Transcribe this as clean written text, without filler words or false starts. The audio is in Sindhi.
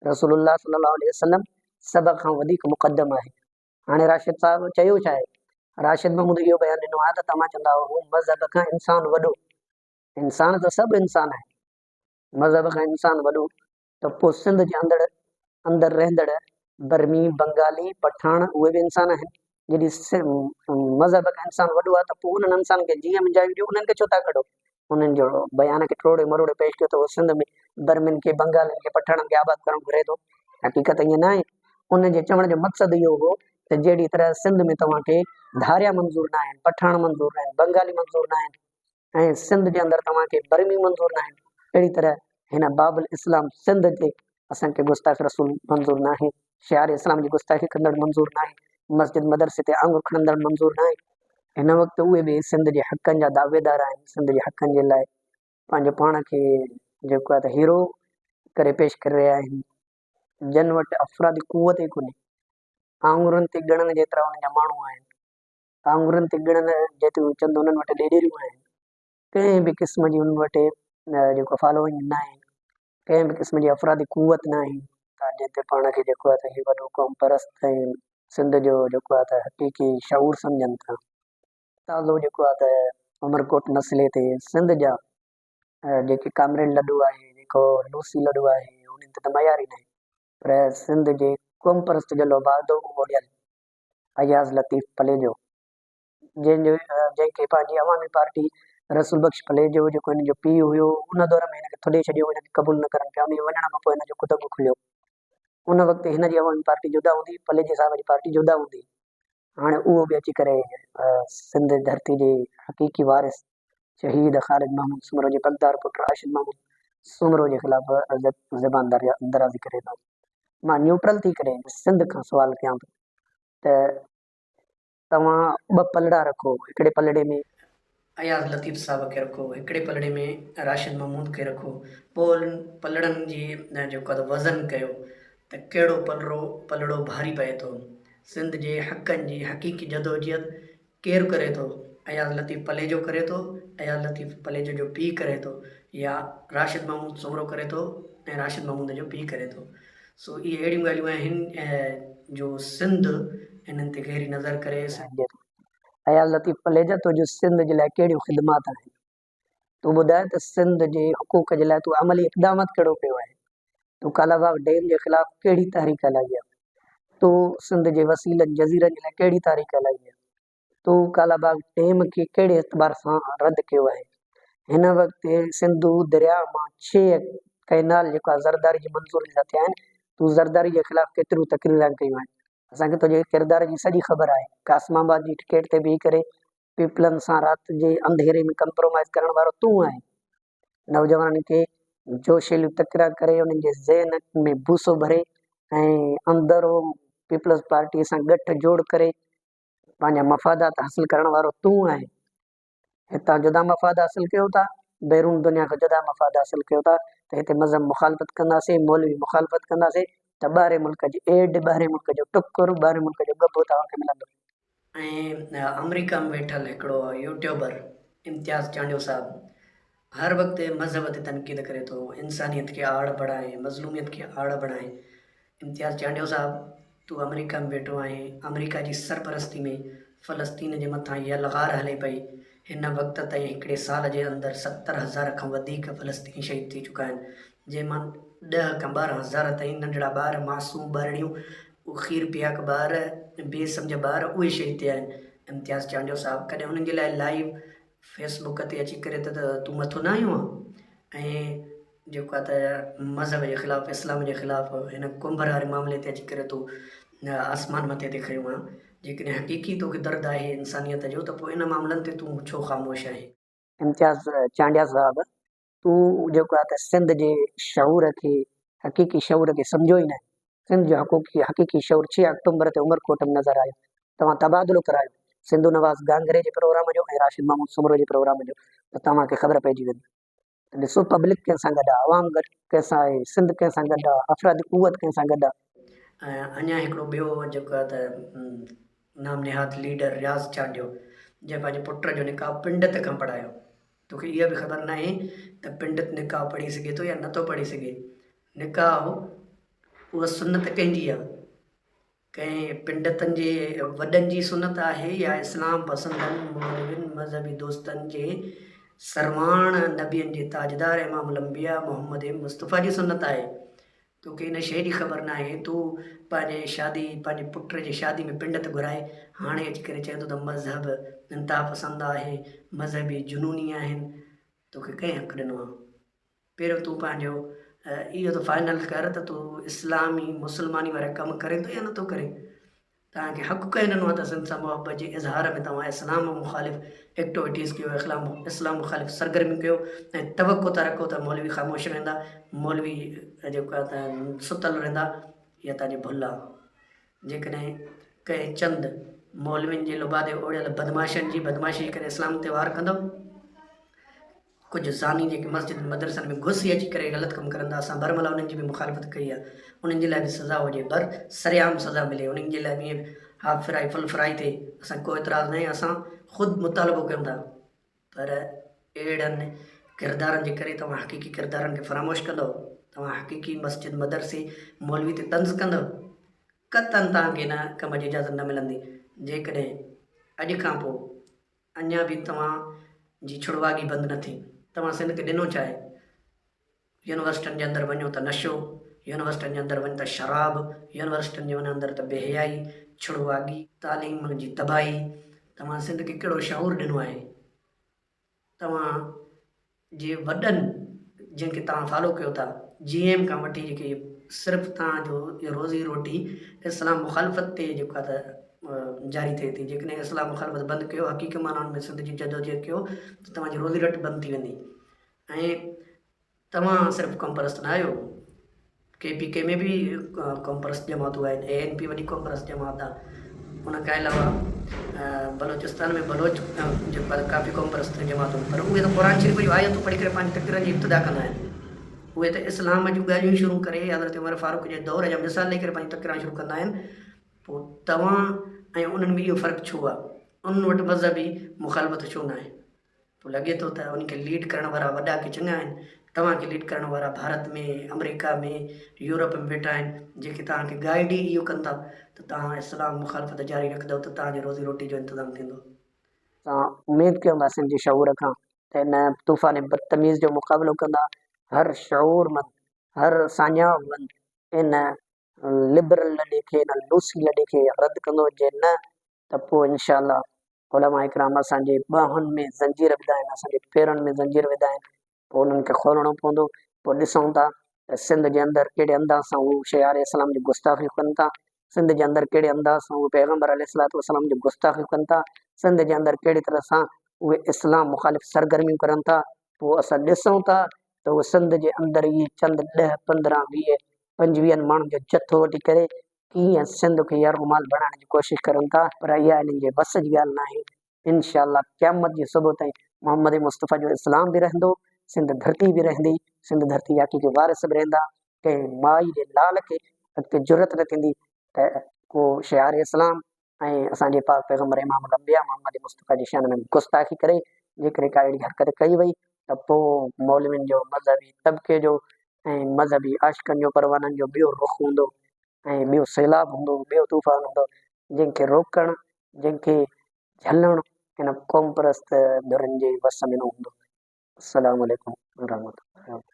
رسول الله صلي الله عليه وسلم سڀ کان وڌيڪ مقدم آهي. هاڻي راشد صاحب چيو ڇا آهي؟ راشد محمود اهو بيان ڏنو آهي ته توهان چوندا هئو مذهب کان انسان وڏو، انسان ته سڀ انسان آهن، مذهب کان انسان وڏو ته پوء سنڌ جي اندڙ اندر رهندڙ برمي، بنگالي، پٺاڻ اهي به انسان آهن. جڏهن مذهب کان انسان وڏو آهي ته پوء انهن انسانن کي جيئن ۾ جايون ڏيو انهن کي ڇو ٿا ڪڍو؟ انهن جو بيان کي ٽوڙي مروڙي پيش ڪيو ته اهو سنڌ ۾ برمين کي، بنگالين کي، پٺاڻن کي آباد ڪرڻ گهري ٿو. حقيقت ائين ناهي. انهن جي چوڻ جو مقصد اهو هو ته جهڙي طرح سنڌ ۾ توهان کي ڌاريا منظور ناهن، پٺاڻ منظور ناهن، بنگالي منظور ناهن ۽ سنڌ جي اندر توهان کي برمي منظور ناهن، اهڙي طرح هن باب الاسلام سنڌ تي اسان کي گستاخ رسول منظور ناهي، شعار اسلام جي گستاخي ڪندڙ منظور ناهي، مسجد مدرسي تي آڱر کڻندڙ منظور ناهي. هن وقت اهي به سنڌ جي حقن جا دعويدار آهن، سنڌ جي حقن جي لاء پنهنجو پاڻ کي جيڪو آهي ته هيرو ڪري پيش ڪري رهيا آهن، جن وٽ افرادي قوت ئي ڪونهي، آڱرين تي ڳڻڻ جيترا انهن جا ماڻهو آهن، آڱرين تي ڳڻڻ جيتريون چند انهن وٽ ليڊريون آهن، ڪنهن به قسم جي انهن وٽ جيڪو فالوئنگ ناهي، ڪنهن به قسم جي افرادي قوت ناهي. جنهن تي پاڻ کي جيڪو آهي ته هي وڏو قوم پرست ۽ سنڌ جو جيڪو آهي ته حقيقي شعور سمجهن ٿا. تازو جيڪو آهي ته عمرڪوٽ مسئلي تي سنڌ جا جيڪي ڪامريڊ لڏو آهي، جيڪو لوسي لڏو آهي، انهن تي ته معيار ئي ناهي پر سنڌ جي قوم پرست جو لوبادو اوڙيل اياز لطيف پليجو جنهن جو جنهن کي پنهنجي عوامي پارٽي رسول بخش پليجو جيڪو هن جو پيء هيو ان دور ۾ هن کي ٿڏي ڇڏيو هن کي قبول نه ڪرن پيا ان جي وڃڻ کان پوء هن جو ڪتب کليو ان وقت هن جي عوامي پارٽي جدا هوندي پليجي صاحب جي پارٽي جدا هوندي هاڻي اهو به اچي ڪري سنڌ ڌرتي جي حقيقي وارث شهيد خالد محمود سومرو جي پڳدار پٽ راشد محمود سومرو جي خلاف زبان درازي ڪري ٿو. مان نيوٽرل ٿي ڪري سنڌ کان سوال ڪيان ٿو ته توهان ٻه پلڙا رکو، هڪڙي پلڙي ۾. اياز لطيف صاحب کي رکو، هڪڙي پلڙي ۾ راشد محمود کي رکو، پوء انهن پلڙن جي جيڪو آهي وزن ڪيو ته ڪهڙو پلڙو پلڙو ڀاري پئي ٿو. سنڌ جي حقن جي حقيقي جدوجهد ڪير ڪري ٿو؟ اياز لطيف پليجو ڪري ٿو، اياز لطيف پليجو جو پيء ڪري ٿو يا راشد محمود سومرو ڪري ٿو ۽ راشد محمود جو پيء ڪري ٿو. سو اهي اهڙيون ڳالهيون آهن جو سنڌ انهن تي گهري نظر ڪري. سگهجي ٿو. اياز لطيف پليجا تنهنجون سنڌ جي لاء ڪهڙيون خدمات آهن؟ تون ٻڌاء ته سنڌ جي حقوق جي لاء تون عملي اقدامات ڪهڙو ڪيو آهي؟ تون ڪالاباغ ڊيم جي خلاف ڪهڙي تحريڪ هلائي آهي؟ تو سنڌ جي وسيلن جزيرن جي لاء ڪهڙي تحريڪ هلائي آهي؟ تو ڪالاباغ ڊيم کي ڪهڙي اعتبار سان رد ڪيو آهي؟ هن وقت سنڌو درياء مان ڇهه ڪئنال جيڪو آهي زرداري جي منظوري سان ٿيا آهن، تو زرداري جي خلاف ڪيتريون تقريران ڪيون آهن؟ اسان کي تنهنجي ڪردار جي سڄي خبر آهي. قاسم آباد جي ٽڪيٽ تي بيهي ڪري پيپلن سان رات جي انڌيري ۾ ڪمپرومائيز ڪرڻ وارو تون آهين. نوجوانن کي جوشيليون تقريران ڪري انهن جي ذهن ۾ بوسو ڀري ۽ اندرو پيپلز پارٽي سان ڳٺ جوڙ ڪري پنهنجا مفادات حاصل ڪرڻ وارو تون آهين. هتان جدا مفاد حاصل ڪيو ٿا، بيرون دنيا کان جدا مفاد حاصل ڪيو ٿا ته هتي مذهب مخالفت ڪنداسين، مولوي مخالفت ڪنداسين ته ٻاهرين ملڪ جي ايڊ، ٻاهرين ملڪ جو ٽڪر، ٻاهرين ملڪ جو ڳڀو توهان کي ملندو. ۽ آمريڪا ۾ ويٺل هڪڙو يوٽيوبر امتياز چانڊيو صاحب هر وقت مذهب تي تنقيد ڪري ٿو، انسانيت کي آڙ بڻائي، مظلوميت کي آڙ بڻائي. امتياز چانڊيو صاحب تون آمريڪا ۾ ويٺو آهين، آمريڪا جي سرپرستي ۾ فلسطين جي مٿان يلغار هلي پئي، هن وقت تائين هڪڙي سال جي اندر 70 هزار کان وڌيڪ فلسطيني شهيد ٿي چڪا آهن، جنهن مان 10 کان 12 هزار تائين ننڍڙا ٻار، معصوم ٻارڙيون، کير پياڪ ٻار، بي سمجهه ٻار اهي شهيد ٿيا آهن. امتياز چانڊيو صاحب ڪڏهن انهن جي لاء لائيو فيس بڪ تي اچي ڪري ته تون مٿو نه آيو آن ۽ جيڪو آ ته مذهب جي خلاف اسلام جي خلاف هن ڪنڀر واري معاملي تي اچي ڪري تو آسمان مٿي تي کنيو آن جيڪڏهن حقيقي توکي درد آهي انسانيت جو ته پوء ان معاملن تي تون ڇو خاموش آهين. امتياز چانڊيا صاحب تون جيڪو آ ته سنڌ جي شعور کي حقيقي شعور کي سمجهيو ئي ناهي. سنڌ جو حقوقي حقيقي شعور 6 آڪٽومبر تي عمرڪوٽ ۾ نظر آيو. توهان تبادلو ڪرايو سنڌو نواز گانگري جي پروگرام جو ۽ راشد محمود سومرو جي پروگرام جو ته توهان کي خبر پئجي ويندي ته ڏسو پبلڪ ڪنهن سان گڏ آ، عوام گڏ ڪنهن سان آهي، سنڌ ڪنهن سان گڏ آ، افرادي قوت ڪنهن سان گڏ آ. ۽ اڃا هڪڙو ٻيو جيڪو آ ته نام نهاد ليڊر رياض چانڊيو جنهن پنهنجي پٽ جو نڪاح پنڊت کان پڙهايو. توکي اها به خبر ناهي ته پنڊت نڪاح پڙهي سگهي ٿو يا نٿو پڙهي سگهي. نڪاح اها سنت ڪنهن جي آهي؟ ڪنهن پنڊتن جي وڏن جي سنت آهي يا اسلام پسندن مولوين مذهبي دوستن جي سرواڻ نبين جي تاجدار امام الانبياء محمد مصطفيٰ جي سنت آهي؟ توکي ان شيء جي خبر ناهي، تو پنهنجي شادي پنهنجي پٽ جي شادي ۾ پنڊت گهرائي هاڻي اچي ڪري چئين ٿو ته مذهب انتها پسند آهي، مذهبي جنوني آهن، توکي ڪنهن حق ڏنو آهي؟ پهريون تون پنهنجو اهو ته فائنل ڪر ته تون اسلامي مسلماني وارا ڪم ڪرين ٿو يا نٿو ڪرين؟ توهان کي حق ڪنهن ڏنو آهي ته سنڌ سان محبت جي اظهار ۾ توهان اسلام مخالف ايڪٽوٽيز ڪيو، اسلام مخالف سرگرميون ڪيو ۽ توقع ٿا رکو ته مولوي خاموش رهندا، مولوي جيڪو آهي ته ستل رهندا، اها توهان جي ڀل آهي. جيڪڏهن ڪنهن چند مولوين جي لبادي اوڙهيل بدمعاشن جي بدمعاشي جي ڪري اسلام تي وار ڪندؤ، ڪجهه زاني جيڪي مسجد مدرسن ۾ گهسي اچي ڪري غلط ڪم ڪرن ٿا اسان برملا انهن جي به مخالفت ڪئي آهي انهن جي لاء به سزا هجي بر سرعام سزا ملي انهن جي لاء به ائين هاف فرائي فل فرائي ٿئي اسان ڪو اعتراض ناهي اسان خود مطالبو ڪيون ٿا پر اهڙن ڪردارن جي ڪري توهان حقيقي ڪردارن کي فراموش ڪندو توهان حقيقي مسجد مدرسي مولوي تي طنز ڪندو قطعا توهان کي ان ڪم جي اجازت نه ملندي جيڪڏهن اڄ کان پوء اڃا به توهان جي ڇڙواڳي بند نه ٿي. توهان سنڌ کي ڏنو ڇا آهي؟ يونيورسٽين جي اندر وڃو ته نشو، يونيورسٽين جي اندر وڃ ته شراب، يونيورسٽين جي اندر ته بي حيائي، ڇڙواڳي، تعليم جي تباهي. توهان سنڌ کي ڪهڙو شعور ڏنو آهي؟ توهان جي وڏن جن کي توهان فالو ڪيو ٿا جي ايم کان وٺي جيڪي صرف توهان جو روزي روٽي اسلام مخالفت تي جيڪو آهي ته جاري ٿئي ٿي جيڪڏهن اسلام مخالفت بند ڪيو حقيقي معنائن ۾ سنڌ جي جدوجهد ڪيو ته توهان جي روزي روٽي بند ٿي ويندي ۽ توهان صرف قومپرست نه آهيو ڪي پي ڪي ۾ به قومپرست جماعتون آهن، اي اين پي وڏي قومپرست جماعت آهي، ان کان علاوه بلوچستان ۾ بلوچ جيڪو آهي ڪافي قومپرست جماعتون پر اهي ته قرآن شريف جون آيتون پڙهي ڪري پنهنجي تقريرن جي ابتدا ڪندا آهن اهي ته اسلام جون ڳالهيون شروع ڪري حضرت عمر فاروق جي دور جا مثال ڏئي ڪري پنهنجي تقريران شروع ڪندا آهن پوء توهان ۽ انهن ۾ اهو فرق ڇو آهي انهن وٽ مذهبي مخالفت ڇو ناهي؟ پوء لڳي ٿو ته ان کي ليڊ ڪرڻ وارا وڏا ڪي چڱا آهن، توهان کي ليڊ ڪرڻ وارا ڀارت ۾، آمريڪا ۾، يورپ ۾ ويٺا آهن، جيڪي توهان کي گائيڊ ئي اهو ڪن ٿا ته توهان اسلام مخالفت جاري رکندؤ ته توهان جي روزي روٽي جو انتظام ٿيندو. اسان اميد ڪيون ٿا سنڌ جي شعور کان ته ان طوفان بدتميز جو مقابلو ڪندا، هر شعورمند، هر ساڃاهه وند ان لبرل لڏي کي، ان لوسي لڏي کي رد ڪندو، جي نه ته پوء انشاء الله علماء ڪرام اسان جي ٻانهن ۾ زنجير وڌا آهن، اسان جي پيرن ۾ زنجير وڌا آهن، پوء انهن کي کولڻو پوندو، پوء ڏسون ٿا ته سنڌ جي اندر ڪهڙي انداز سان هو شعار اسلام جي گستاخيون ڪن ٿا، سنڌ جي اندر ڪهڙي انداز سان هو پيغمبر عليه الصلوة والسلام جون گستاخيون ڪن ٿا، سنڌ جي اندر ڪهڙي طرح سان اهي اسلام مخالف سرگرميون ڪرن ٿا، پوء اسان ڏسون ٿا ته هو سنڌ جي اندر ئي چند ڏهه، 15، 20، 25 ماڻهن جو جٿو وٺي ڪري ڪيئن سنڌ کي يرغمال بڻائڻ جي ڪوشش ڪرن ٿا پر اها انهن جي وس جي ڳالهه ناهي. انشاء الله قيامت جي صبح تائين محمد مصطفيٰ جو اسلام به رهندو، سنڌ ڌرتي به رهندي، سنڌ ڌرتي جا حقيقي وارث به رهندا، ڪنهن مائي جي لال کي اڳتي جرئت نه ٿيندي ته ڪو شعار اسلام ۽ اسان جي پاڪ پيغمبر امام الانبياء محمد مصطفيٰ جي شان ۾ گستاخي ڪري، جيڪڏهن ڪا اهڙي حرڪت ڪئي وئي ته پوء مولوين جو مذهبي طبقي جو ۽ مذهبي عاشقن جو پروانن جو ٻيو رخ هوندو ۽ ٻيو سيلاب هوندو ٻيو طوفان هوندو جنهن کي روڪڻ جنهن کي جهلڻ هن قومپرست ڌرين جي وس ۾ نه هوندو. السلام عليڪم ورحمة الله.